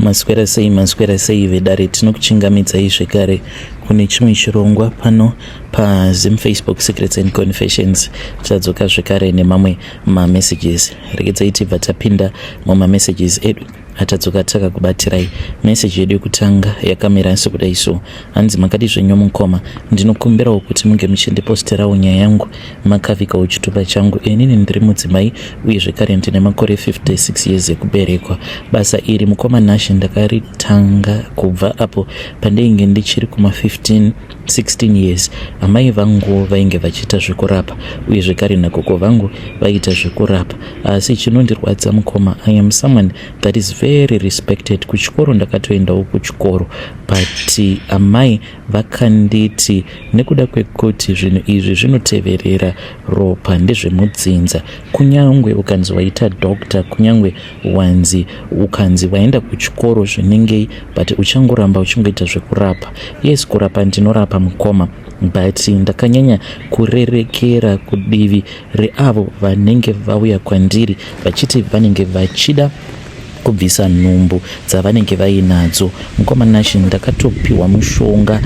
Maswera sei, maswera sei vedare, tinokuchingamidzai zvekare kune chimwe chirongwa pano paZim Facebook Secrets and Confessions. Tadzoka zvekare nemamwe mamessages. Regedzai tibva tapinda mumamessages edu atadzoka takakubatirai. Meseji yedu yekutanga yakamira sekudai so. Hanzi makadi zvenyu mukoma, ndinokumbirawo kuti munge muchindiposterawo nyaya yangu makavikawo chitupa changu. Inini ndiri mudzimai uye zvekare ndine makore 56 years ekuberekwa. Basa iri mukoma Nashe ndakaritanga kubva apo pandainge ndichiri kuma 15 16 years. Amai vangu vainge vachiita zvekurapa uye zvekare nagogo vangu vaiita zvekurapa. Asi chinondirwadza mukoma, I am someone that is very respected. Kuchikoro ndakatoendawo kuchikoro, but amai vakanditi nekuda kwekuti zvinhu izvi zvinoteverera ropa, ndezvemudzinza, kunyangwe ukanzi waita doctor, kunyangwe wanzi ukanzi waenda kuchikoro zvinengei, but uchangoramba uchingoita zvekurapa. Yes, kurapa ndinorapa mukoma, but ndakanyanya kurerekera kudivi reavo vanenge vauya kwandiri vachiti vanenge vachida kubvisa nhumbu dzavanenge vainadzo. Mukoma Nashe, ndakatopiwa mushonga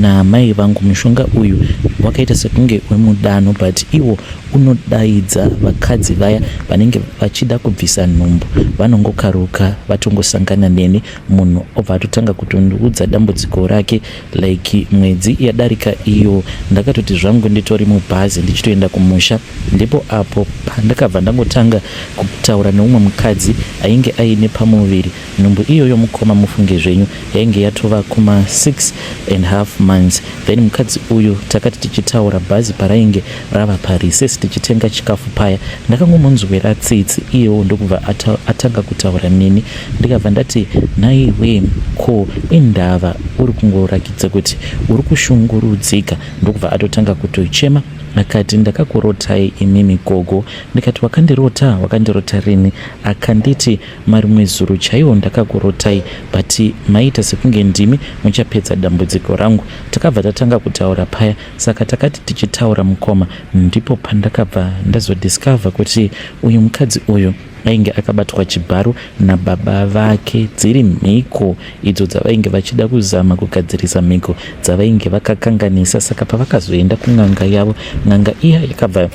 namai vangu. Mushonga uyu wakaita sekunge wemudano, but iwo unodaidza vakadzi vaya vanenge vachida kubvisa nhumbu. Vanongokaruka vatongosangana neni, munhu obva atotanga kutondiudza dambudziko rake. Like mwedzi yadarika iyo, ndakatoti zvangu nditori mubhazi ndichitoenda kumusha, ndipo apo pandakabva ndangotanga kutaura neumwe mukadzi ainge aine pamuviri. Nhumbu iyoyo mukoma, mufunge zvenyu, yainge yatova kuma 6 and half months. Then mukadzi uyu takati tichitaura bhazi parainge rava parecess, tichitenga chikafu paya, ndakangomunzwera tsitsi. Iyewo ndokubva atanga kutaura neni. Ndikabva ndati, "Nhaiwe, ko indava uri kungorakidza kuti uri kushungurudzika?" Ndokubva atotanga kutochema, akati, "Ndakakurotai imimi gogo." Ndikati, "Wakandirota? Wakandirota rini?" Akanditi, "Marimwe zuro chaiwo ndakakurotai, but maita sekunge ndimi muchapedza dambudziko rangu." Takabva tatanga kutaura paya. Saka takati tichitaura mukoma, ndipo pandakabva ndazodiscover kuti uyu mukadzi uyu ainge akabatwa chibharo nababa vake. Dziri mhiko idzo dzavainge vachida kuzama kugadzirisa, mhiko dzavainge vakakanganisa. Saka pavakazoenda kun'anga yavo, n'anga iya yakabva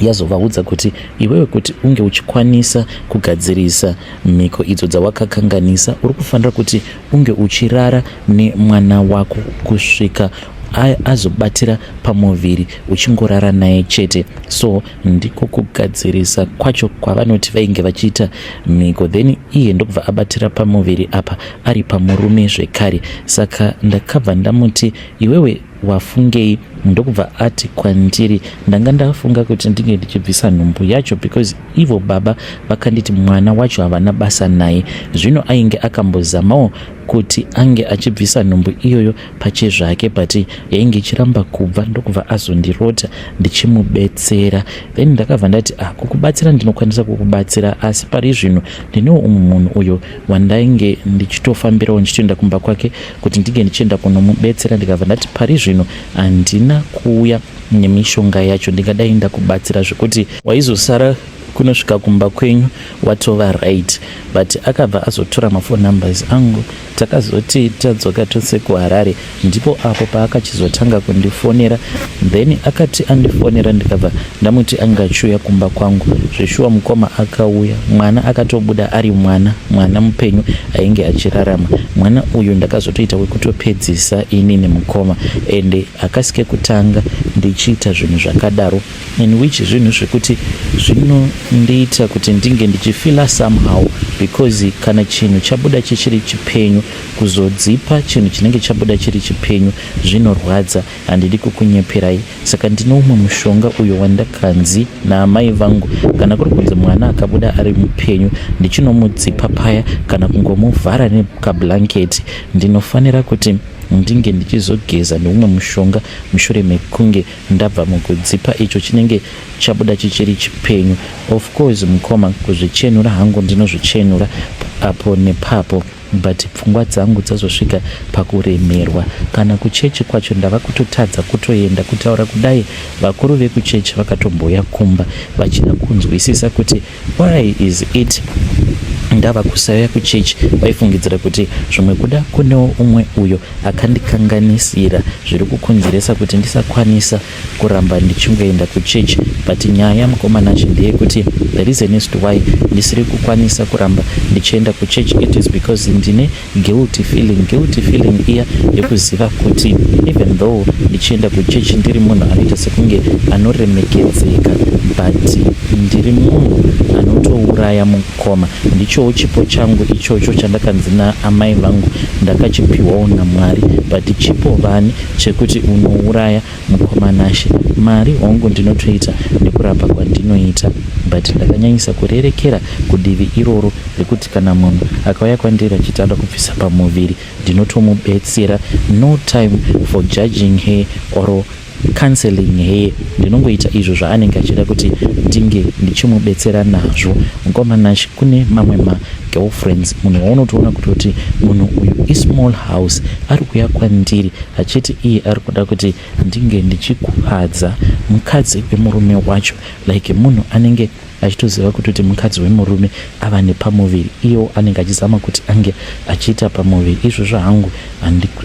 yazovaudza kuti, "Iwewe, kuti unge uchikwanisa kugadzirisa mhiko idzo dzawakakanganisa, uri kufanira kuti unge uchirara nemwana wako kusvika azobatira pamuviri, uchingorara naye chete." So ndiko kugadzirisa kwacho kwavanoti vainge vachiita mhiko. Then iye ndokubva abatira pamuviri apa ari pamurume zvekare. Saka ndakabva ndamuti, "Iwewe wafungei?" Ndokubva ati kwandiri, "Ndanga ndafunga kuti ndinge ndichibvisa nhumbu yacho, because ivo baba vakanditi mwana wacho havana basa naye." Zvino ainge akambozamawo kuti ange achibvisa nhumbu iyoyo pachezvake, but yainge ichiramba kubva. Ndokubva azondirota ndichimubetsera. Then ndakabva ndati, "Ah, kukubatsira ndinokwanisa kukubatsira, asi pari zvino ndinewo umwe munhu uyo wandainge ndichitofambirawo, ndichitoenda kumba kwake kuti ndinge ndichienda kunomubetsera." Ndikabva ndati, "Pari zvino handina kuuya nemishonga yacho, ndingadai ndakubatsira zvekuti waizosara kunosvika kumba kwenyu watova right." But akabva azotora maphone numbers angu. Takazoti tadzoka tose kuHarare, ndipo apo paakachizotanga kundifonera. Then akati andifonera, ndikabva ndamuti angachiuya kumba kwangu. Zveshuwa mukoma, akauya. Mwana akatobuda ari mwana, mwana mupenyu ainge achirarama. Mwana uyu ndakazotoita wekutopedzisa inini mukoma, ende akasike kutanga ndichiita zvinhu zvakadaro, in which zvinhu zvekuti zvinondiita kuti ndinge ndichifeela somehow, because kana chinhu chabuda chichiri chipenyu, kuzodzipa chinhu chinenge chabuda chiri chipenyu zvinorwadza, handidi kukunyeperai. Saka ndine umwe mushonga uyo wandakanzi naamai vangu, kana kuri kunzi mwana akabuda ari mupenyu, ndichinomudzipa paya kana kungomuvhara nekablanketi, ndinofanira kuti ndinge ndichizogeza neumwe mushonga mushure mekunge ndabva mukudzipa icho chinenge chabuda chichiri chipenyu. Of course mukoma, kuzvichenura hangu ndinozvichenura apo nepapo, but pfungwa dzangu dzazosvika pakuremerwa. Kana kuchechi kwacho ndava kutotadza kutoenda. Kutaura kudai, vakuru vekuchechi vakatomboya kumba vachida kunzwisisa kuti why is it Ndava kusauya kuchechi vaifungidzira kuti zvimwe kuda kunewo umwe uyo akandikanganisira zviri kukonzeresa kuti ndisakwanisa kuramba ndichingoenda kuchechi. But nyaya mukoma Nashe ndeyekuti the reason as to why ndisiri kukwanisa kuramba ndichienda kuchechi, it is because ndine guilty feeling. Guilty feeling iya yekuziva kuti even though ndichienda kuchechi ndiri munhu anoita sekunge anoremekedzeka, but ndiri munhu anotouraya mukoma. Ndichowo chipo changu ichocho chandakanzi naamai vangu ndakachipiwawo naMwari, but chipo vani chekuti unouraya, mukoma Nashe. Mari hongu ndinotoita nekurapa kwandinoita, but ndakanyanyisa kurerekera kudivi iroro rekuti kana munhu akauya kwandiri achiti ada kubvisa pamuviri, ndinotomubetsera. No time for judging her or counseling her. Ndinongoita izvo zvaanenge achida kuti ndinge ndichimubetsera nazvo. Mukoma Nashe, kune mamwe magirlfriends, munhu waunotoona kutoti munhu uyu ismall house, ari kuuya kwandiri achiti iye ari kuda kuti ndinge ndichikuvadza mukadzi wemurume wacho. Like munhu anenge achitoziva kutoti mukadzi wemurume ava nepamuviri, iyewo anenge achizama kuti ange achiita pamuviri. Izvozvo hangu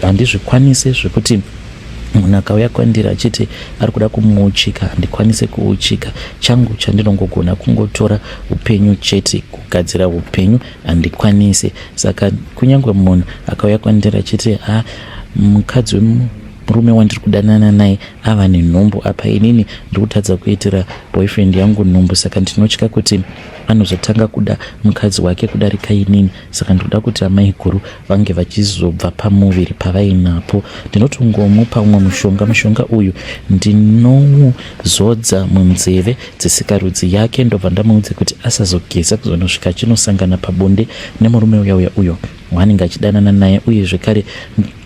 handizvikwanisi, zvekuti munhu akauya kwandiri achiti ari kuda kumuuchika, handikwanisi kuuchika. Changu chandinongogona kungotora upenyu chete, kugadzira upenyu handikwanisi. Saka kunyange munhu akauya kwandiri achiti, "Ha, mukadzi wemurume wandiri kudanana naye ava nenhumbu, apa inini ndiri kutadza kuitira boyfriend yangu nhumbu, saka ndinotya kuti anozotanga kuda mukadzi wake kudarika inini, saka ndinoda kuti amai guru vange vachizobva pamuviri pavainapo," ndinotongomupa umwe mushonga. Mushonga uyu ndinouzodza munzeve dzesikarudzi yake, ndobva ndamuudza kuti asazogeza kuzonosvika achinosangana pabonde nemurume uya uya uyo waanenge achidanana naye. Uye zvekare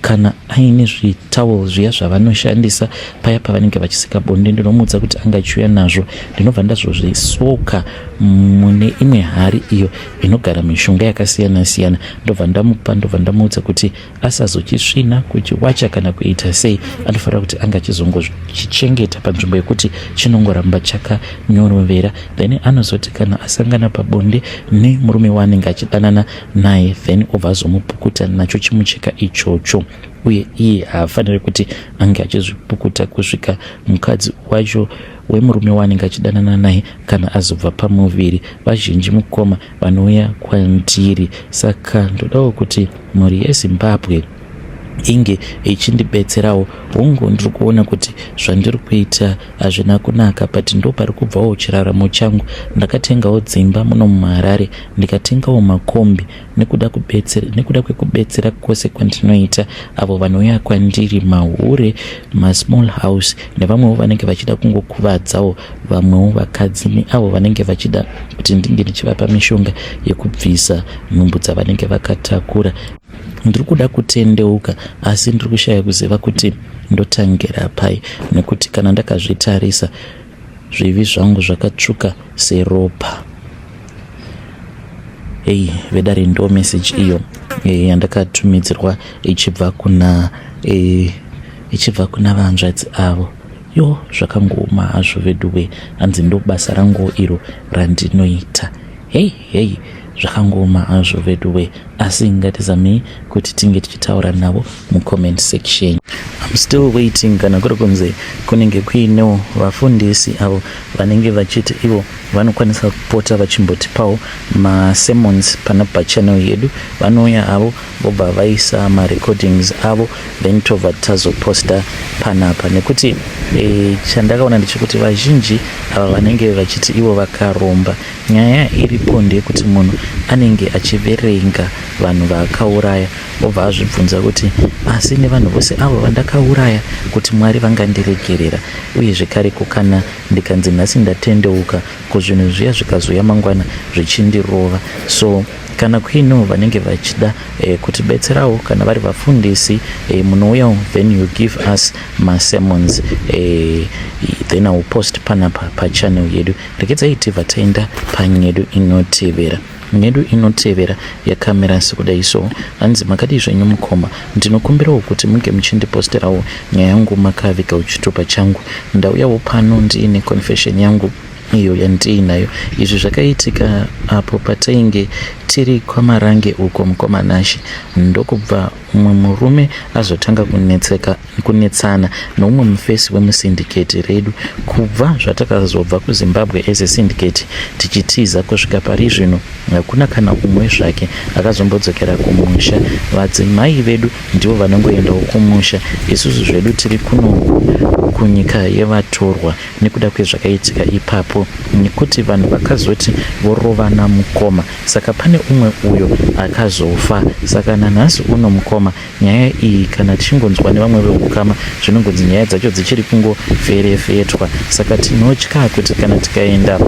kana aine zvitowel zviya zvavanoshandisa paya pavanenge vachisika bonde, ndinomuudza kuti anga achiuya nazvo, ndinobva ndazozvisoka mune imwe hari iyo inogara mishonga yakasiyana siyana, ndobva ndamupa, ndobva ndamuudza kuti asazochisvina, kuchiwacha kana kuita sei. Anofanira kuti anga achizongochichengeta panzvimbo yekuti chinongoramba chakanyorovera. Then anozoti kana asangana pabonde nemurume waanenge achidanana naye, then obva azomupukuta nacho chimucheka ichocho. Uye iye haafaniri kuti ange achizvipukuta kusvika mukadzi wacho wemurume waanenge achidanana naye kana azobva pamuviri. Vazhinji, mukoma, vanouya kwandiri, saka ndodawo kuti mhuri yeZimbabwe inge ichindibetserawo. Hongu, ndiri kuona kuti zvandiri kuita hazvina kunaka, but ndo pari kubvawo chiraramo changu. Ndakatengawo dzimba muno muHarare, ndikatengawo makombi nekuda kwekubetsera kwose kwandinoita avo vanouya kwandiri, mahure, masmall house nevamwewo vanenge vachida kungokuvadzawo vamwewo vakadzi, neavo vanenge vachida kuti ndinge ndichivapa mishonga yekubvisa nhumbu dzavanenge vakatakura. Ndiri kuda kutendeuka, asi ndiri kushaya kuziva kuti ndotangira pai, nekuti kana ndakazvitarisa, zvivi zvangu zvakatsvuka seropa. Ei vedare, ndo message iyo yandakatumidzirwa ichibva kuna vanzvadzi avo. Yo, zvakangooma hazvo veduwe. Hanzi ndo basa rangu iro randinoita. Hei hei, zvakangooma hazvo veduwe, asi ngatizamei kuti tinge tichitaura navo mucomment section. I'm still waiting kana kuri kunze kunenge kuinewo vafundisi avo vanenge vachiti ivo vanokwanisa kupota vachimbotipawo masermons pana pachannel yedu. Vanouya avo, vobva vaisa marecordings avo, then tobva tazoposta panapa, nekuti chandakaona ndechekuti vazhinji ava vanenge vachiti ivo vakaromba, nyaya iripo ndeyekuti munhu anenge achiverenga vanhu vaakauraya, obva azvibvunza kuti, "Asi nevanhu vose avo vandakauraya, kuti Mwari vangandiregerera? Uye zvekare, ko kana ndikanzi nhasi ndatendeuka, ko zvinhu zviya zvikazoya mangwana zvichindirova?" So kana kuinewo vanenge vachida kutibetserawo, kana vari vafundisi, munouyawo, then you give us masermons, then I will post panapa pachannel yedu. Regedzai tibva taenda panyedu inotevera. Nyedu inotevera yakamira sekudai so. Hanzi, "Makadii zvenyu mukoma? Ndinokumbirawo kuti munge muchindiposterawo nyaya yangu makaviga chitupa changu. Ndauyawo pano ndiine confession yangu. iyo yandiinayo. Izvi zvakaitika apo patainge tiri kwaMarange uko mukoma Nashe ndokubva mumwe murume azotanga kunetseka kunetsana noumwe mufesi wemusindiketi redu. Kubva zvatakazobva kuZimbabwe as a syndicate tichitiza kusvika pari zvino hakuna kana umwe zvake akazombodzokera kumusha. Vadzimai vedu ndivo vanongoendawo kumusha, isusu zvedu tiri kuno kunyika yevatorwa nekuda kwezvakaitika ipapo nekuti vanhu vakazoti vorovana mukoma saka pane umwe uyo akazofa saka nanhasi uno mukoma Nyaya iyi kana tichingonzwa nevamwe vehukama zvinongonzi nyaya dzacho dzichiri kungoferefetwa saka tinotya kuti kana tikaenda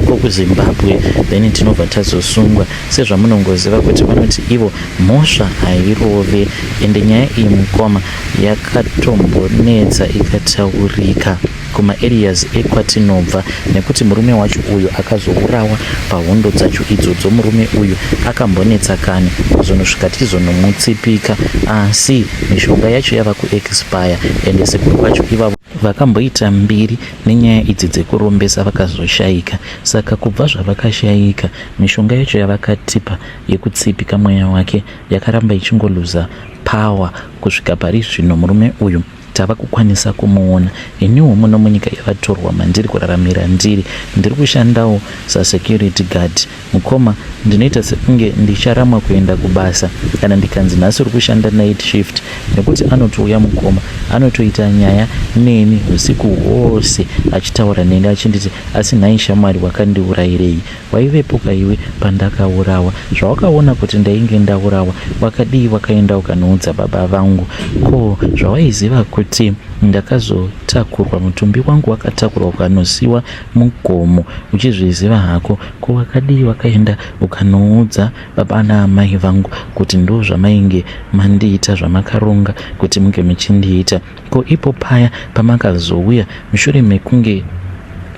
ko kuZimbabwe then tinobva tazosungwa sezvamunongoziva kuti vanoti ivo mhosva hairove ende nyaya iyi mukoma yakatombonetsa ikataurika kumaareas ekwatinobva nekuti murume wacho uyu akazourawa pahondo dzacho idzodzo. Murume uyu akambonetsa kani kuzonosvika tichizonomutsipika asi mishonga yacho yava kuexpire ende sekuru vacho ivavo vakamboita mbiri nenyaya idzi dzekurombesa vakazoshaika. Saka kubva zvavakashaika mishonga yacho yavakatipa yekutsipika mweya wake yakaramba ichingoluza power kusvika pari zvino murume uyu Tava kukwanisa kumuona. Iniwo muno munyika yevatorwa mandiri kuraramira ndiri. Ndiri kushandawo sasecurity guard. Mukoma, ndinoita sekunge ndicharamwa kuenda kubasa kana ndikanzi nhasi uri kushanda night shift nekuti anotouya mukoma anotoita nyaya neni husiku hwose achitaura neni achinditi asi nhai shamwari wakandiurairei? Waivepo ka iwe pandakaurawa? Zvawakaona kuti ndainge ndaurawa wakadii wakaenda ukanoudza baba vangu? Ko zvawaiziva kuti ndakazotakurwa mutumbi wangu wakatakurwa ukanosiwa mugomo uchizviziva hako ko wakadii wakaenda ukanoudza baba naamai vangu kuti ndozvamainge mandiita zvamakaronga kuti munge muchindiita? Ko ipo paya pamakazouya mushure mekunge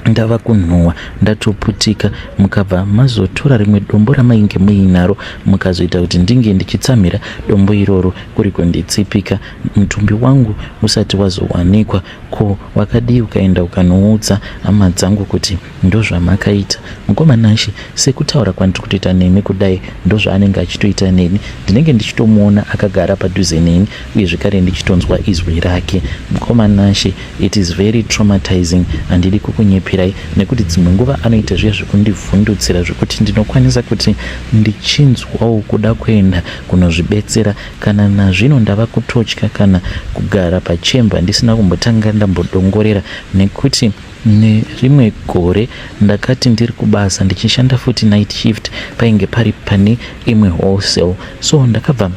ndava kunhuhwa ndatoputika mukabva mazotora rimwe dombo ramainge muinaro mukazoita kuti ndinge ndichitsamhira dombo iroro kuri kunditsipika mutumbi wangu usati wazowanikwa ko wakadii ukaenda ukanoudza hama dzangu kuti Ndozvamakaita mukoma Nashe sekutaura kwandiri kutoita nemi kudai ndozvaanenge achitoita neni ndinenge ndichitomuona akagara padhuze neni uye zvekare ndichitonzwa izwi rake mukoma Nashe it is very traumatizing handidi kukunyeperai nekuti dzimwe nguva anoita zviya zvekundivhundutsira zvekuti ndinokwanisa kuti ndichinzwawo kuda kuenda kunozvibetsera kana nazvino ndava kutotya kana kugara pachemba ndisina kumbotanga ndambodongorera nekuti Nerimwe gore ndakati ndiri kubasa ndichishanda futi night shift painge pari pane imwe wholesale so ndakabva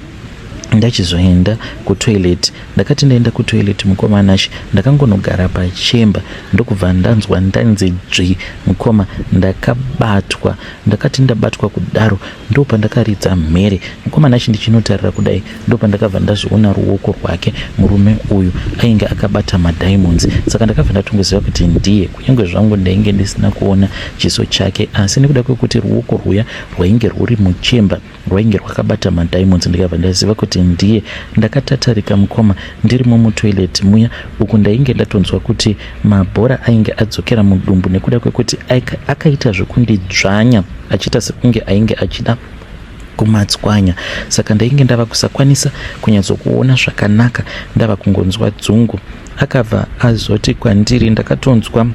ndachizoenda kutoilet ndakati ndaenda kutoilet mukoma Nash ndakangonogara pachemba ndokubva ndanzwa ndanzi dzvi mukoma ndakabatwa ndakati ndabatwa kudaro ndopandakaridza mhere mukoma Nash ndichinotarira kudai Ndopandakabva ndazoona ruoko rwake murume uyu ainge akabata madiamonds saka ndakabva ndatongoziva kuti ndiye kunyange zvangu ndainge ndisina kuona chiso chake asi nekuda kwekuti ruoko rwuya rwainge rwuri muchemba rwainge rwakabata madiamonds ndikabva ndaziva kuti ndiye ndakatatarika mukoma ndirimo mutoilet muya uku ndainge ndatonzwa kuti mabhora ainge adzokera mudumbu nekuda kwekuti akaita zvekundidzvanya achiita sekunge ainge achida kumatswanya saka ndainge ndava kusakwanisa kunyatsokuona zvakanaka ndava kungonzwa dzungu akabva azoti kwandiri ndakatonzwa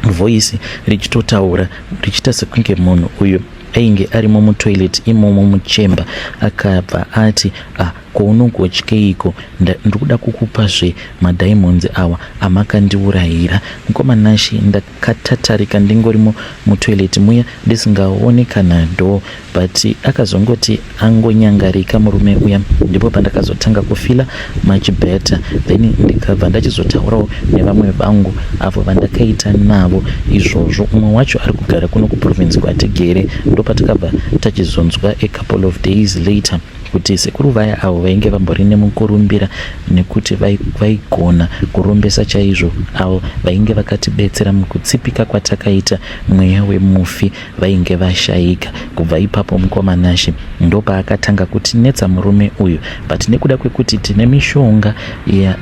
voice richitotaura richiita sekunge munhu uyu ainge arimo mutoilet imomo muchemba akabva ati ah ko unogotyeiko ndiri kuda kukupa zve madiamonds awa amakandiurayira mukoma Nashy Ndakatatarika ndingorimo mutoilet muya ndisingaone kana door but akazongoti angonyangarika murume uya ndipo pandakazotanga kufila much better then ndikabva ndachizotaurawo nevamwe vangu avo vandakaita navo izvozvo umwe wacho ari kugara kuno kuprovince kwatigere ndopatakabva tachizonzwa a couple of days later. Kuti sekuru vaya avo vainge vambori nemukurumbira nekuti vaigona kurombesa chaizvo, avo vainge vakatibetsera mukutsipika kwatakaita mweya wemufi, vainge vashaika. Kubva ipapo mukoma Nashe ndopaakatanga kutinetsa murume uyu, but nekuda kwekuti tine mishonga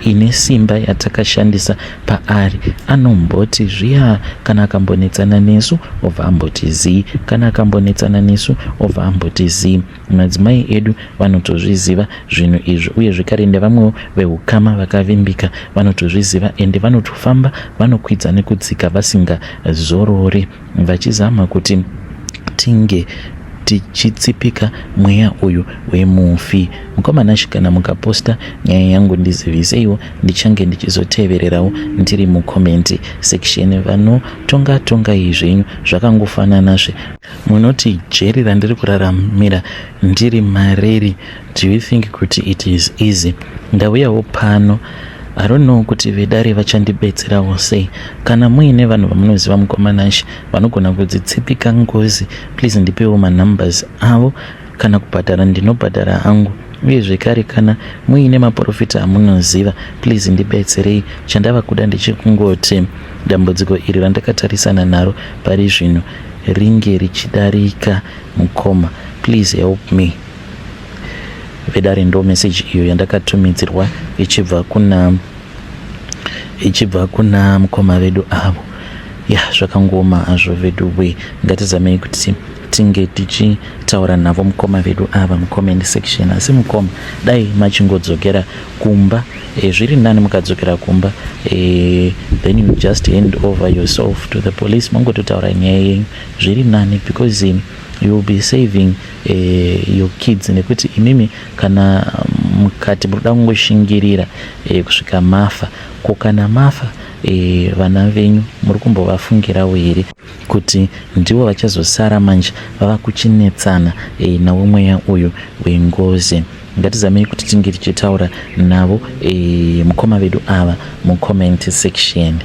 ine simba yatakashandisa paari, anomboti zviya kana akambonetsana nesu obva amboti zii, kana akambonetsana nesu obva amboti zii. Madzimai edu vanotozviziva zvinhu izvi, uye zvekare nevamwewo veukama vakavimbika vanotozviziva, ende vanotofamba vanokwidza nekudzika vasingazorori vachizama kuti tinge tichitsipika mweya uyu wemufi. Mukoma Nashe, kana mukaposta nyaya yangu ndiziviseiwo, ndichange ndichizotevererawo ndiri mucomment section. Vanotonga tongai zvenyu, zvakangofananazve. Munoti jeri randiri kuraramira ndiri mariri, do you think kuti it is easy? Ndauyawo pano, I don't know kuti vedare vachandibetserawo sei. Kana muine vanhu vamunoziva, mukoma Nashe, vanogona kudzitsipika ngozi, please ndipewo manumbers avo. Kana kubhadhara ndinobhadhara hangu. Uye zvekare kana muine maprofita amunoziva, please ndibetserei. Chandava kuda ndechekungoti dambudziko iri randakatarisana naro pari zvino ringe richidarika. Mukoma, please help me. Vedare, ndo message iyo yandakatumidzirwa ichibva kuna mukoma vedu avo. Ya, zvakangoma hazvo vedu we. Ngatizamei kuti tinge tichitaura navo mukoma vedu ava mucomment section. Asi mukoma, dai machingodzokera kumba. Zviri nani mukadzokera kumba, then you just hand over yourself to the police, mangototaura nyaya yenyu. Zviri nani because you will be saving your kids, nekuti imimi kana mukati munoda kungoshingirira kusvika mafa, ko kana mafa, vana venyu muri kumbovafungirawo here kuti ndivo vachazosara manje vava kuchinetsana nawo mweya uyu wengozi? Ngatizamei kuti tinge tichitaura navo mukoma vedu ava mucomment section.